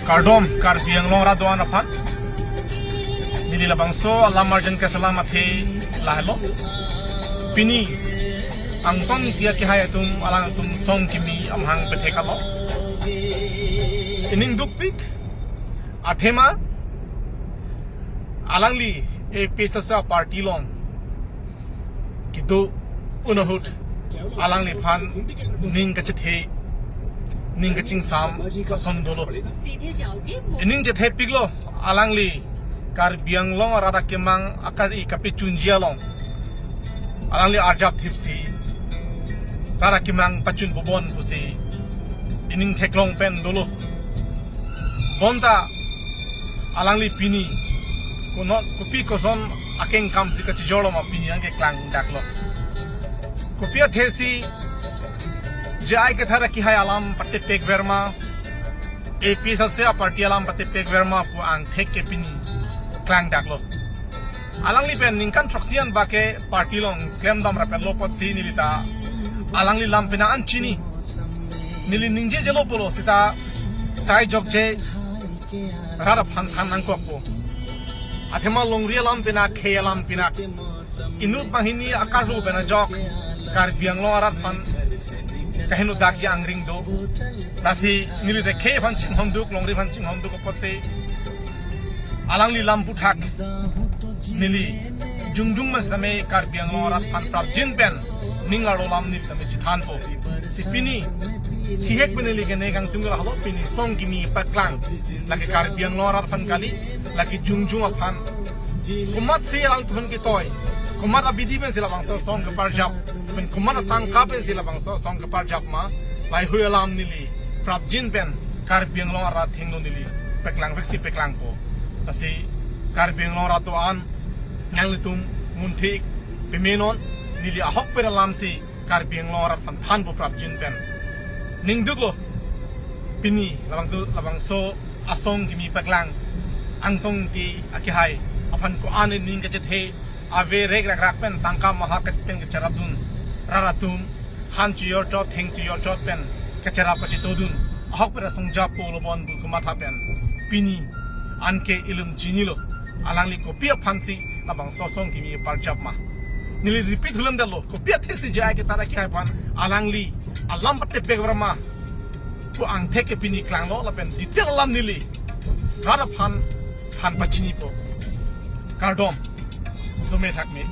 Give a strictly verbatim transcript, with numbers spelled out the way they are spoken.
Kardom, Karbi Anglong arat do-an aphan. Neli labangso alam arjan keselam athe lahelo. Pini Angtong Ingti akehai atum, alangtum song kimi amahang pethek alo. Ining dukpik, athema alangli A P H L C a party along kedo un ahut alangliphan ning kachethe, ning kachingsam ason dolo. Ining chethepiklo, alangli Karbi Anglong arat akemang akari kapechunji along alangli arjap thipsi rat akemang pachun bobon pusi ining theklong pen dolo. Bonta alangli pini kono kopi koson akengkam si kachijorlo ma pini angke klangdaklo. Kopi athesi J I Kathar akehai alam patepekver ma, A P H L C a party alam patepekver ma pu angthek ke pini klangdaklo. Alangli pen ningkan throksi an bak ke party along klemdam rapetlo apotsi neli ta alangli lam pena an chini. Neli ningjejelo pulo seta sai jokje rat aphan than nangkokpo. Athema longri alam pena, khei alam pena, inut banghini akarlu pena jok Karbi Anglong arat aphan kaheno dakji angring do. Lasi neli te khei aphan chinghonduk, longri aphan chinghonduk apotsi alangli lam puthak neli jongjong ma sitame Karbi Anglong arat aphan prapjin pen ning arlo alam neli tame chithanpo. Si pini thihek pen neli kene kangtung lahelo, pini song kimi paklang, lake Karbi Anglong arat aphan kali, lake jongjong aphan. Komatsi alangtum ketoi, komat abidi pensi labangso song keparjap, pen komat atangka pensi labangso song keparjap ma, laheihui alam neli prapjin pen Karbi Anglong arat athengno neli paklangveksi paklangpo. Lasi Karbi Anglong arat do-an, nanglitum munthik pemenon, neli ahokpet alamsi Karbi Anglong arat aphan thanpo prapjin pen. Ning duklo, pini labang tu labangso asong kimi paklang Angtong Ingti akehai aphan ko-an ining kachethe, ave rek rak rak pen tangka maha pen kacherapdun, rat atum han chojor chot, theng chojor chot pen kacherap kachitodun, ahokpet asong jappo lo bon pu komatha pen pini anke ilum chinilo, alangli kopi aphansi labangso song kimi parjap ma. Neli repeat hulam dalo, kopi athesi J I Kathar akehai aphan alangli alam patepekver ma pu angthek ke pini klanglo, lapen detail alam neli rat aphan than pachinipo. Kardom, dome thakme.